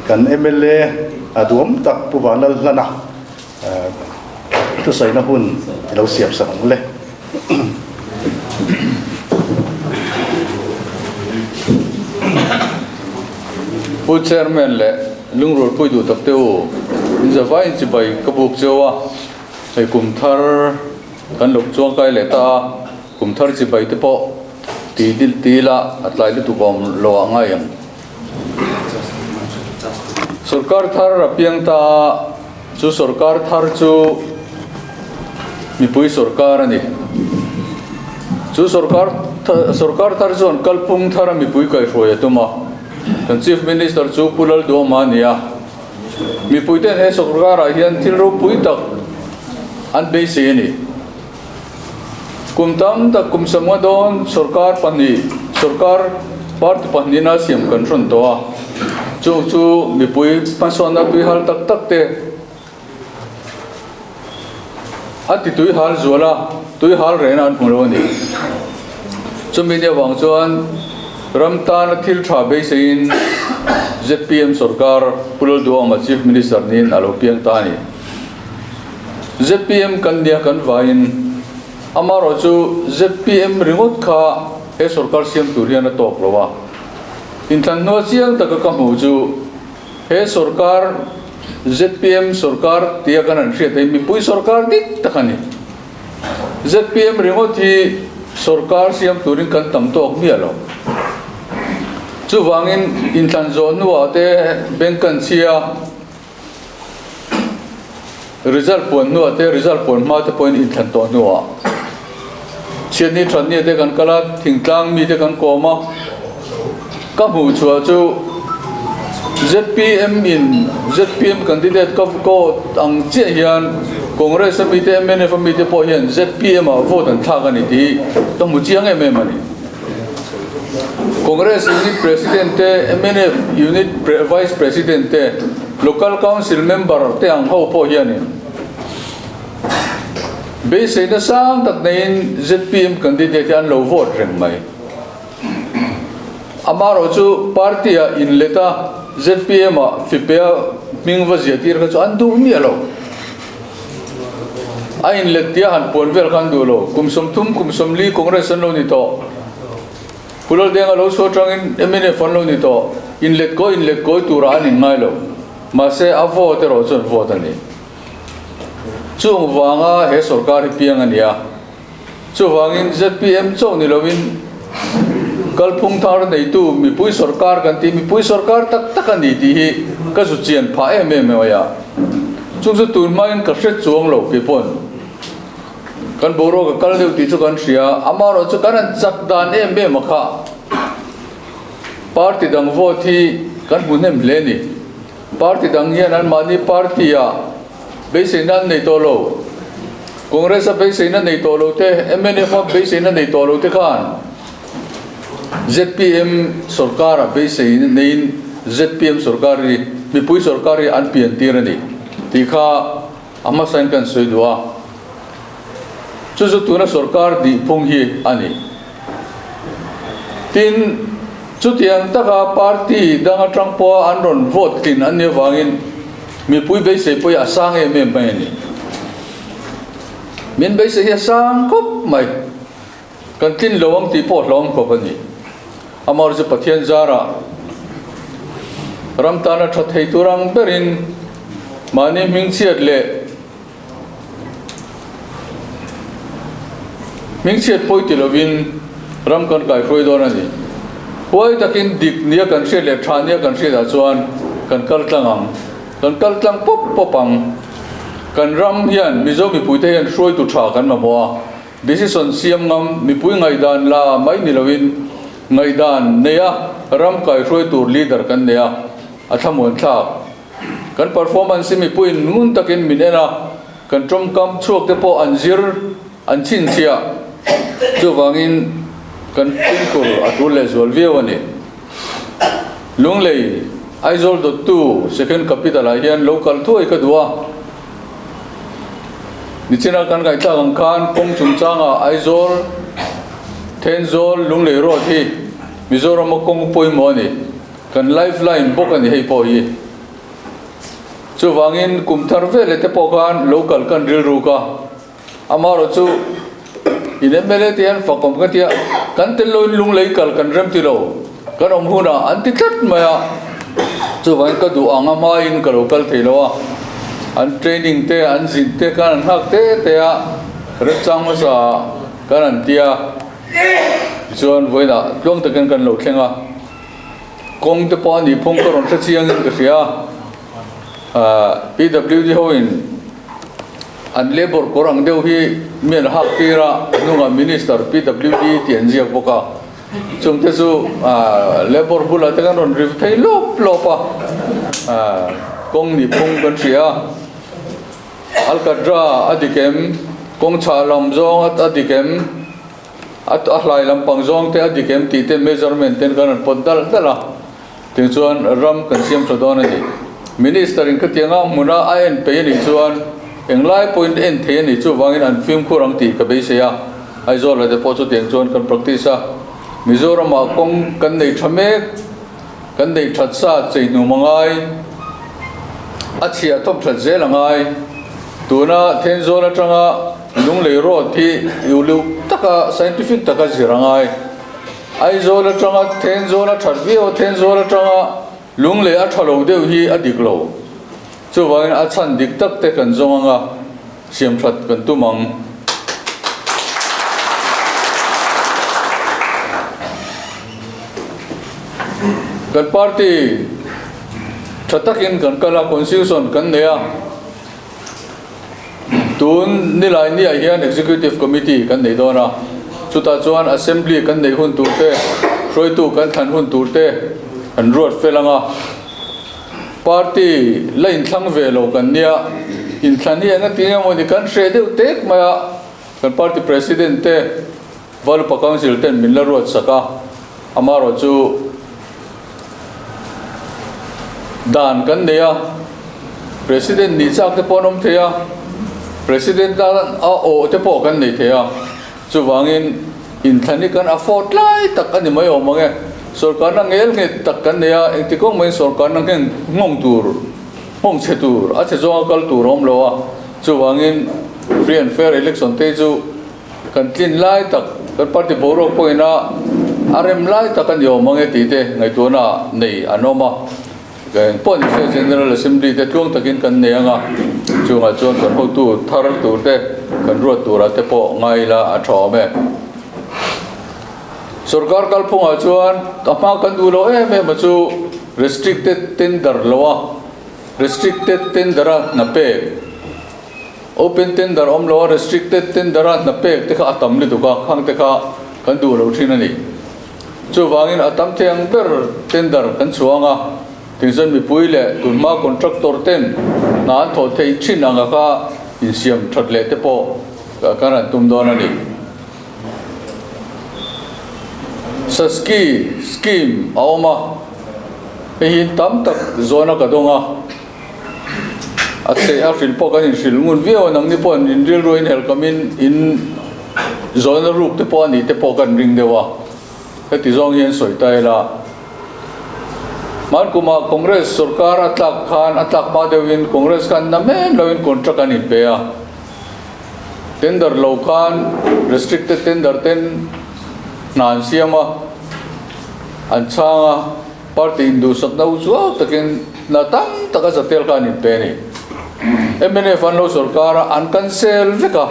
Kan mla duhawm tak Pu Vanlalhlana thusawiina hun i lo siam sak ang le. Pu Chairman leh Lungrulpui duh tak te u, in zavaiin chibai ka buk cheu a, hei kum thar kan lo chuangkai leh ta a, kum thar chibai te pawh ti dil ti ila a tlai lutuk awm lo ah ngai ang. Sorkar thar a piang ta a, chu sorkar thar chu mipui sorkar a ni. Chu sorkar sorkar thar chuan kalphung thara mipui kaihhruai a tum a, kan Chief Minister chu Pu Lalduama a ni a. Mipuiten he sorkarah hian thil ropui tak an beisei a ni. Kum tam tak kum samnga dawn sorkar pahnih sorkar party pahnihna siam kan hrawn tawh a, chung chu mipui hmasawnna tui hal tak tak te a ti tui hal zual a, tui hal rehna an hmu lo a ni. Chumi nia vang chuan ram tana thil tha beiseiin zpm sorkar Pu Lalduhawma Chief Minister niin a lo piang ta a ni. Zpm kan nia kan vaiin amaherawh chu zpm ringawt kha he sorkar siam tur hian a tawk lo a. Inthlan hnua chiang taka ka hmuh chu he sorkar zpm sorkar tia kan han hriat hi mipui sorkar dik tak a ni. Zpm ringawt hi sorkar siam turin kan tam tawk miah lo. Chuvangin inthlan zawh hnuah te bank kan chhia. Result puan hnuah te, result puan hma te pawhin inthlan tawh hnuah chhiatni thatni te kan kal a, thingtlang mi te kan kawm a, ka hmuh chhuah chu zpm in zpm candidate ka vote ang chiah hian Congress a mi te, mnf a mi te pawh hian zpm ah vote an thlak a ni tih hi ka hmu chiang em em a ni. Congress Unit President te, mnf Unit Vice President te, Local Council Member te ang ho pawh hianin beiseina sang tak neiin zpm candidate hi an lo vote reng mai. Amaherawh chu party ah inlet a zpm ah fipea hming va zia tir kha chu an duh miah lo. A inlet tia han puan vel kha an duh lo. Kum 30, kum 40 Congress an lo ni tawh. Pu Laldenga lo chhuah atangin mnf an lo ni tawh. Inlet kawi inlet kawi turah an inngai lo. Mahse a vote erawh chuan vote a ni. Chung vanga he sorkar hi piang a ni a. Chuvangin zpm chauh ni lovin kalphung thar neitu mipui sorkar kan tih mipui sorkar tak tak a ni tih hi ka zu chian phah em em mai a. Chung chu tun hmain ka hre chuang lo kei pawn kan boruak a kal deuh tih chu kan hria a, amaherawh chu kan han chak dan em em a kha party dang vote hi kan hmu hnem hle a ni. Party dang hian anmahni party ah Beiseina an nei tawh lo. Congress a beiseina nei tawh lo te, mnf a beiseina nei tawh lo te khan zpm sorkar a beisei neiin zpm sorkar hi mipui sorkar hi an pian tir a ni tih kha a hmasain kan sawi duh a. Chu chu tuna sorkar dihphung hi a ni. Tin, chutiang taka party dang atang pawha an rawn vote tlin an nih avangin mipui beisei pawh hi a sang em em mai a ni. Min beisei hi a sang khawp mai. Kan tlin lo ang tih pawh hlawm khawp a ni. Amaherawhchu chu Pathian zarah ram tana tha thei tur ang berin mahni hmingchhiat leh Hmingchhiat pawi ti lovin ram kan kaihruai dawn a ni. Huai takin dik nia kan hriat leh tha nia kan hriatah chuan kan kal tlang ang. Kan kal tlang pawp pawp ang. Kan ram hian Mizo mipuite hian hruaitu tha kan mamawh a. Decision siam ngam mipui ngaihdan la mai ni lovin ngaihdan neia ram kaihruai tur leader kan nei a, a thlamuan thlak. Kan performance hi mipuiin ngun takin min en a, kan tawngkam chhuak te pawh an zir, an chhinchhiah. Chuvangin kan fimkhur a tul leh zual viau a ni. Lunglei, Aizawl dawttu second capital ah hian lo kal thuai ka duh a. Nichina kan ngaihthlak ang khan kawng chungchangah Aizawl, Thenzawl, Lunglei road hi Mizorama kawng pawimawh a ni. Kan lifeline bawk a ni hei pawh hi. Chuvangin kum thar veleh te pawh khan lo kal kan rilruk a, amaherawh chu in mla te hian fakawm ka tia, kan tel loin lunglei kal kan rem ti lo, kan awm hunah an ti tlat mai a, chuvangin ka duh ang a hmain ka lo kal thei lo a, an training te an zin te khan an nghak te te a, remchang hmasa kan an tia, tichuan vawiinah tluang takin kan lo thleng a. Kawng te pawh a nih phung ka rawn hre chiang in ka hria a, PWD ho in an labour kawr ang deuh hi mi an hak tir a, a hnungah minister PWD tih an ziak bawk a, chung te chu labour bulah te kan rawn ri phei lawp lawp a, kawng nih phung kan hria a, Alkatra a dik em, kawng chhah lam zawng a dik em? A a hlai lampang zawng te a dik em tih te measurement ten kan rawn pawt dalh dalh a, tiang chuan ram kan siam tha dawn a ni. Minister in khatianga hmuna a en peih a nih chuan englai pawhin en thei a nih chuvangin an fimkhur ang tih ka beisei a, Aizawl ah te pawh chutiang chuan kan practice a. Mizoram ah kawng kan nei tha mek, kan neih that sa chei hnum a ngai, a chhiah thawm that zel a ngai. Tuna Thenzawl atanga Lunglei road hi iuluk taka scientific taka zir a ngai. Aizawl atanga Thenzawl a that viau a, Thenzawl atanga Lunglei a tha lo deuh hi a dik lo. Chuvangin a chhan dik tak te kan zawng anga siam that kan tum ang. Kan party tha takin kan kal a, constitution kan nei a. Tun nilai niah hian Executive Committee kan nei dawn a, chutah chuan Assembly kan neih hun tur te, hruaitu kan thlan hun tur te an ruat fel ang a. Party la inthlang ve lo kan nia, inthlan hi eng atin emaw ni kan hreh deuh tek mai a, kan party President te, Valupa Council ten min la ruat sak a, amaherawh chu dan kan nei a, President nih chak te pawh an awm thei a, President tan a awh te pawh kan nei thei a, chuvangin inthlan hi kan afford lai tak a ni mai awm ang e, sorkarna ngel nghet tak kan nei a, engti kawng maiin sorkarna nghen nghawng tur, nghawng chhe tur, a chhe zawnga kal tur a awm lo a, chuvangin free and fair election te chu Kan tlin lai tak, kan party boruak pawhin a a rem lai tak a ni awm ang e tih te ngaihtuahna nei an awm a. Eng pawh ni se General Assembly te tluang takin kan nei ang a, chungah chuan kan hotu thar tur te kan ruat turah te pawh ngai ila a tha awm e. Sorkar kalphungah chuan a hma kan duh loh em em a chu restricted tender lo a, restricted tender a hna pek. Open tender awm lo a, restricted tender a hna pek te kha a tam lutuk a, khang te kha kan duh lo thin a ni. Chuvangin a tam thei ang ber tender kan chhuang a, tinchuan mipui leh tunhma contractor ten hna an thawh theih thin anga kha insiam that leh te pawh kan han tum dawn a ni. Saski scheme a awm a, hei hi tam tak zawna ka dawng a. A chhe a hrilh pawh kan inhrilh ngun viau a, nangni pawh in rilru in helh kamin in zawhna ruk te pawh a nih te pawh kan ring deuh a, heti zawng hian sawi ta ila. Hman kumah Congress sorkar a tlak khan a tlak hma deuhin Congress khan na men loin contract an inpe a, tender lo khan restricted tender ten hna an siam a, an chhang a. Party induhsakna u chuau takin hna tam tak a zatel kha an inpe a ni. Mnf an lo sorkar a, an cancel vek a.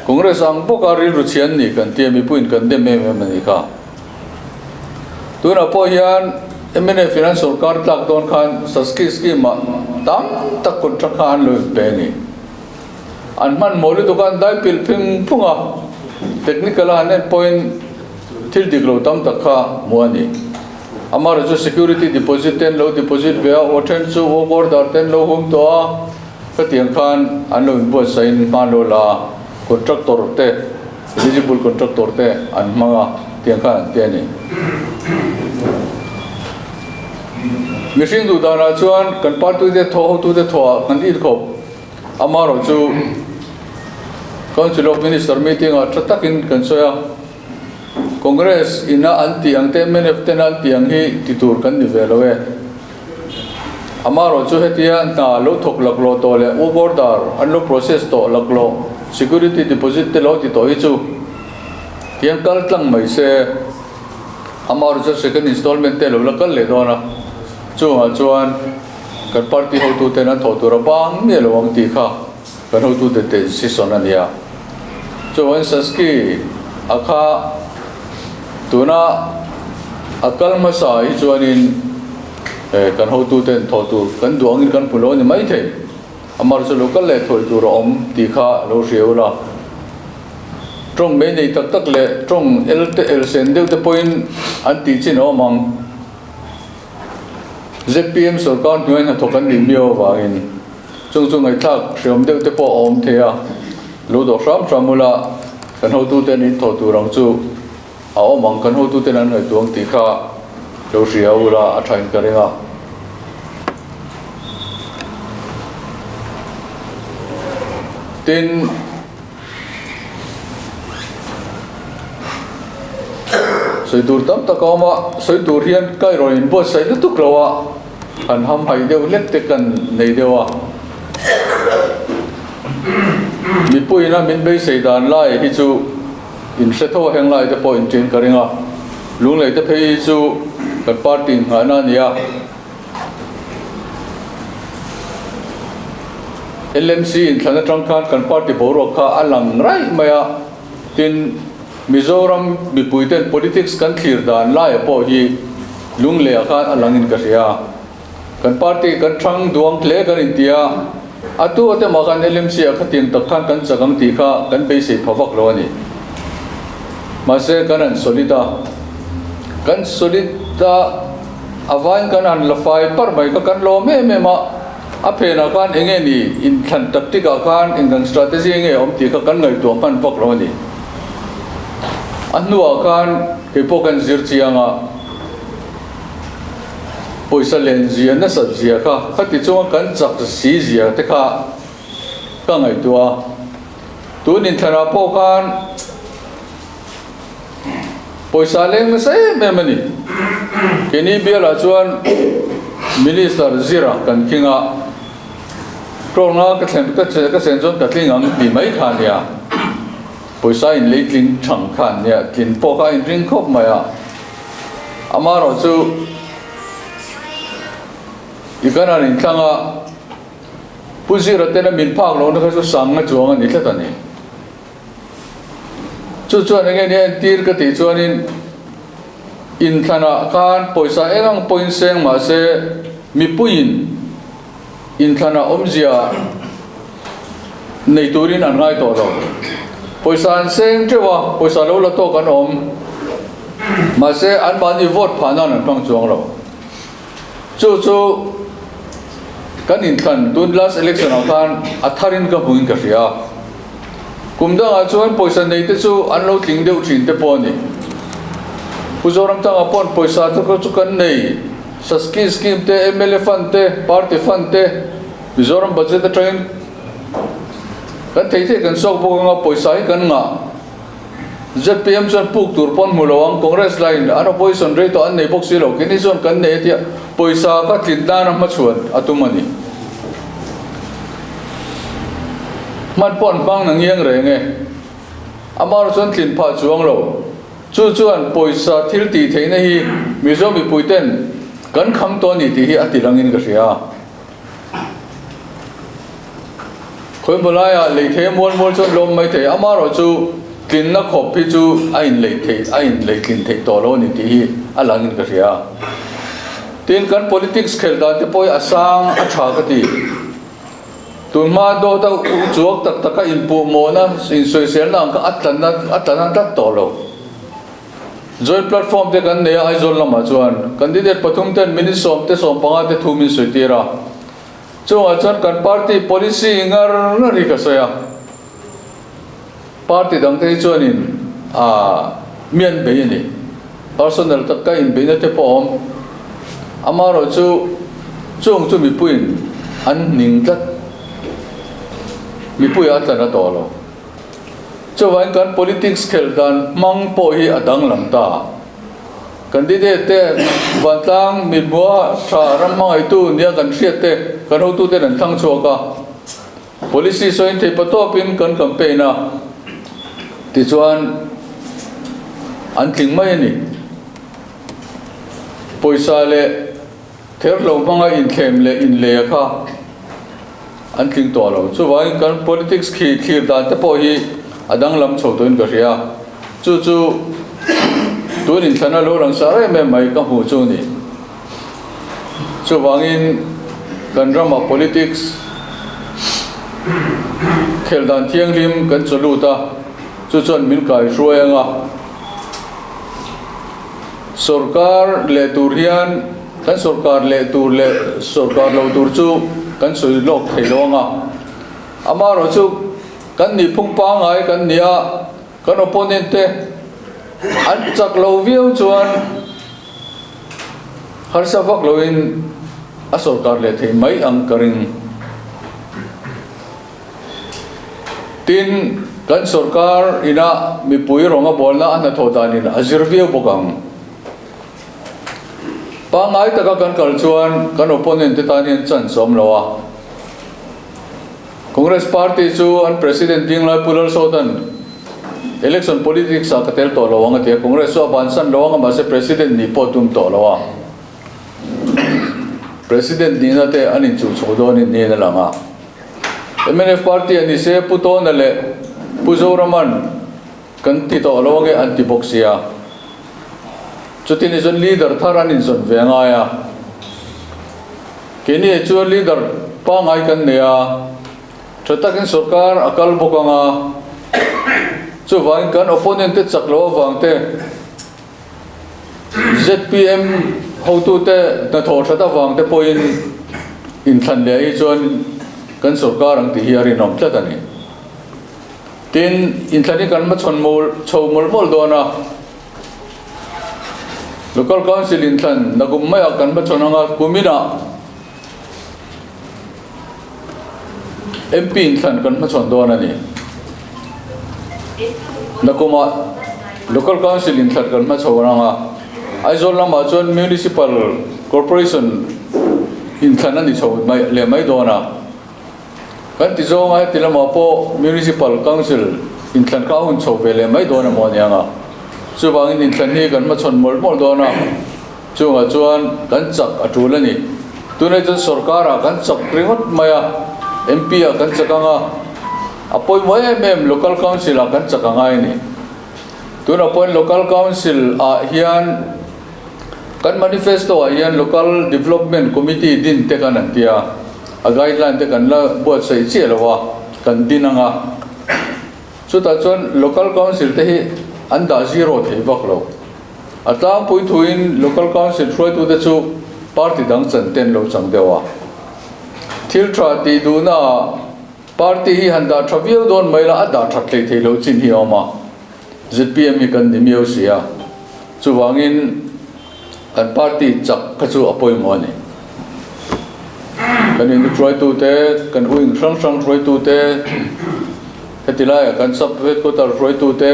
Congress ang bawka rilru chhia an ni kan tia mipuiin kan dem em em a ni kha. Tunah pawh hian mnf in an sorkar tlak dawn khan Saski scheme ah tam tak contract kha an lo inpe a ni. An hmanhmawh lutuk a, an dai pilh phing phung a, technical a han en pawhin thil dik lo tam tak kha hmuh a ni. Amaherawhchu chu security deposit te an lo deposit ve a, aw then chu work order te an lo hum tawh a, khatiang khan an lo inbuatsahin hman lo la a, contractor te, eligible contractor te an hmang a, tiang khan an ti a ni. Mihring duh danah chuan kan party te thawh hotute thawhah kan inkhawp. Amaherawhchu Council of Minister meeting ah tha takin kan sawi a. Congress ina an tih ang te, mnf tena an tih ang hi ti tur kan ni ve lo e. Amaherawhchu hetia hna lo thawk laklawh tawh leh work order an lo process tawh laklawh, security deposit te lo ti tawh hi chu tiang kal tlang mai se. Amaherawhchu second installment te lo la kal leh dawn a, chungah chuan kan party hotuten an thawh tur a bang miah lo ang tih kha kan hotute decision a nia. Chuan Saski a kha tuna a kal hmasa hi chuanin kan hotuten thawh tur kan duh angin kan hmu lo a ni maithei. Amar chu lo kal leh thawi tur a awm tih kha lo hria ula. Tawng mei nei tak tak leh tawng el te el sen deuh te pawhin an tih chin a awm ang. Zpm sorkar hnuai hnathawk an nih miau avangin chung chu ngaihthlak hreawm deuh te pawh a awm thei a, lo dawh hram hram ula kan hotuten in thawh tur ang chu a awm ang, kan hotuten an ngaihtuah ang tih kha lo hria ula a thain ka ring a. Tin. Sawi tur tam tak a awm a, sawi tur hian ka erawh in buatsaih lutuk lo a, han hamhaih deuh hlek te kan nei deuh a. Mipuiin a min beisei dan lai hi chu in hre tho a, heng lai te pawh in ṭin ka ring a, lunglei te phei hi chu kan party innghahna a ni a. LMC inthlan atang khan kan party boruak kha a lang raih mai a, tin Mizoram mipui ten politics kan thlir dan laia pawh hi Lungleiah khan a langin ka hria. Kan party kan thang duang hle kan inti a, a tu ate mah khan LMC ah khatiang tak khan kan chak ang tih kha kan beisei pha vak lo a ni. Mahse kan han solid a, kan solid a. A vain kan han la fai par mai kha kan lawm em em a, a phenah khan eng nge ni inthlan tactic ah khan engdang strategy nge awm tih kha kan ngaihtuah hman vak lo a ni. A hnuah khan kei pawh kan zir chiang a, pawisa len zia nasat zia kha khati chunga kan chak si zia te kha ka ngaihtuah a, tun inthlanah pawh khan, Pawisa leng nasa em em a ni. Keini bialah chuan Minister zira kan khing a, Tlawnga ka thlen ka ka chen chuan ka tling ang ti mai kha a nia. Pawisa in lei tling thang kha an nia, tlin pawh kha a inring khawp mai a. Amaherawhchu i kan han inthlang a, Pu Zira tena min phak lohna kha chu sang a chuang a ni tlat a ni. Chu chuan enge ni a entir ka tih chuanin inthlanah khan pawisa eng ang pawhin seng mahse mipuiin inthlanah awmzia nei turin an ngai tawh lo. Pawisa an seng teuh a, pawisa lo la tawk an awm mahse anmahni vote phah nan an hmang chuang lo. Chu chu kan inthlan tun last election ah khan a tharin ka hmuin ka hria. Kum dangah chuan pawisa nei te chu an lo tling deuh thin te pawh a ni. Pu Zoramthanga pawn pawisa te chu kan nei, Saski scheme te, mla fund te, party fund te, Mizoram budget atangin kan thei thei kan chhuak bawk anga pawisa hi kan ngah. Zpm chuan puk tur pawn hmu lo ang, Congress laiin an opposition rei tawh an nei bawk si lo, keini chuan kan nei a tia pawisa kha tlit nana hmachhuan a tum a ni. Hman pawh an hmang na ngiang reng e. Amaherawh chuan tlin phah chuang lo. Chu chuan pawisa thil tih theihna hi Mizo mipui ten kan kham tawh a ni tih hi a ti langin ka hria. Khawimaw laiah lei thei a mual mual chuan lawm mai thei, amaherawh chu tlinna khawp hi chu a inlei theih a inlei tlin theih tawh lo a ni tih hi a langin ka hria. Tin, kan politics khelh dan te pawh hi a sang a tha ka ti. Tun hma dawt a uchuak tak taka inpuhmawhna, insawiselna ang kha a tlanna a tlan tlat tawh lo. Joint platform te kan nei a Aizawl lamah chuan candidate pathum ten minute sawm te 15 te thu min sawi tir a. Chungah chuan kan party policy ngar ngar hi ka sawi a. Party dang te hi chuanin ah mi an bei a ni. Personal tak ka inbeihna te pawh a awm. Amaherawh chu chung chu mipuiin an hning tlat. Mipuiah a tlan a tawh lo. Chuvangin kan politics khelh dan hmang pawh hi a danglam ta. Candidate te vantlang mithmuha tha ram hmangaihtu nia kan hriat te kan hotuten an thlang chhuak a. Policy sawiin thei patawpin kan campaign a, tichuan an tling mai a ni. Pawisa leh therhlo hmanga inthlem leh inlei a kha an tling tawh lo. Chuvangin kan politics khi thlir dan te pawh hi a danglam chho tawhin ka hria. Chu chu tun inthlana lo lang sar em em mai ka hmuh chu a ni. Chuvangin kan rama politics khel dan thianghlim kan chaw lut a, chu chuan min kai hruai ang a. Sorkar leh tur hian kan sorkar leh tur leh sorkar lo tur chu kan sawi lawk thei lo ang a. Amaherawhchu kan nihphung pangngai kan ni a, kan opponent te an chak lo viau chuan Harsa vak loin a sorkar leh thei mai ang ka ring. Tin, kan sorkar ina mipui rawnga bawlna a hnathawh danin a zir viau bawk ang. Pangngai taka kan kal chuan kan opponent te tan hian chance a awm lo a. Congress party chu an president ding lai Pu Lalsawta'n election politics ah ka tel tawh lo ang a ti a, Congress chu a bansan lo ang a mahse president nih pawh tum tawh lo a, president nihna te an inchuh chho dawn in niin a lang a. Mnf party a ni se Pu Tawna leh Pu Zoraman kan ti tawh lo ange an ti bawk sia. Chuti ni chuan leader thar an inzawn ve angai a. Keini chuan leader pangngai kan nei a, tha takin sorkar a kal bawk ang a, chuvangin kan opponent te chak loh avang te, zpm hotute hnathawh that avang te pawhin inthlan leh hi chuan kan sorkar ang tih hi a rinawm tlat a ni. Tin, inthlan hi kan hmachhawn chho mawlh mawlh dawn a. Local Council inthlan nakum maiah kan hmachhawn anga kuminah MP inthlan kan hmachhawn dawn a ni. Nakumah Local Council inthlan kan hmachhawn anga Aizawl lamah chuan Municipal Corporation inthlan a ni chho mai leh mai dawn a. Kan ti zawnga heti lamah pawh Municipal Council inthlan kha a hun chho ve leh mai dawn emaw aniang a. Chuvangin inthlan hi kan hmachhawn mawlh mawlh dawn a, chungah chuan kan chak a tul a ni. Tunah chuan sorkarah kan chak ringawt mai a, MP ah kan chak ang a, a pawimawh em em Local Council ah kan chak a ngai a ni. Tunah pawhin Local Council ah hian Kan manifesto ah hian Local Development Committee din te kan an tia, a guideline te kan la buatsaih chiah lo a, kan din ang a. Chutah chuan Local Council te hi an dah zero thei vak lo. A tlangpui thuin Local Council hruaitute chu party dang chan ten lo chang deuh a. Thil tha tih duhna ah party hi han dah tha viau dawn mai la a dah that hlei thei lo chin hi a awm a. Zpm hi kan ni miau si a, chuvangin kan party chak kha chu a pawimawh a ni. Kan inhruaitute, kan wing hrang hrang hruaitute, heti laiah kan sub headquarter hruaitute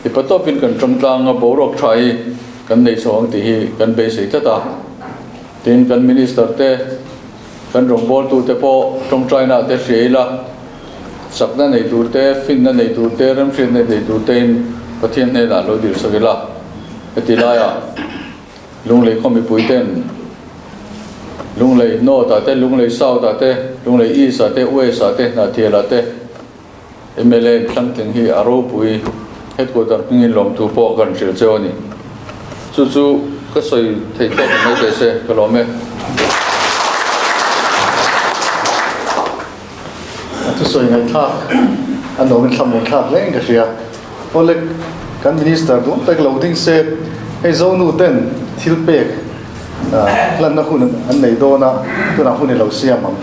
hi patawpin kan tangtlang a, boruak tha hi kan nei chho ang tih hi kan beisei tlat a. Tin, kan minister te, kan rawngbawltute pawh tawngtainaah te hria ila, Chakna nei tur te, finna nei tur te, remhriatna nei tur tein Pathian hnenah lo dirsak ila. Heti laiah Lunglei khaw mipui ten Lunglei North ah te, Lunglei South ah te, Lunglei East ah te, West ah te, Hnahthial ah te mla in thlangtling hi a ropui headquarter hmingin lawmthu pawh kan hrilh cheu a ni. Chu chu ka sawi theih tawk mai teh se, ka lawm e. A thusawi ngaihthlak a nuamin thlamuan thlak hle in ka hria. Awle kan Minister duh tak lo ding se hei Zonu ten thil pek hlanna hun an nei dawn a, tunah hun i lo siam ang.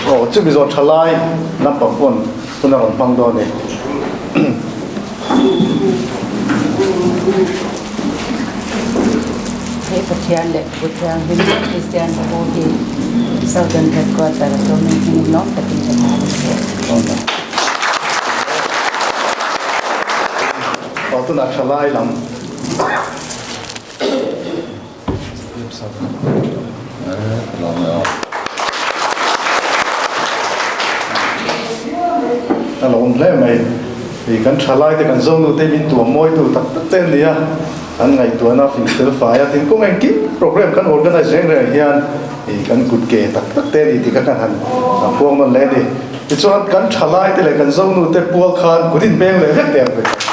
Aw chumi zawh thalai lampang pawn hun a rawn hmang dawn a ni. Hei Pathian leh Pu Thianghlim leh Kristian Pu hi Southern Headquarter a tlawmin hmingin lawm takin ka hmu a ni. Aw tunah tha lai lam. A lo awm hle mai. Hei kan tha lai te kan zonu te min tuam mawi tu tak tak te an ni a, an ngaihtuahna a fing fel fai a, tin kawng engkim program kan organize reng reng ah hian hei kan kut ke tak tak te a ni tih kha kan han puang nawn leh a ni. Tichuan kan tha lai te leh kan zonu te pual khan kut inpeng leh vek teh ang.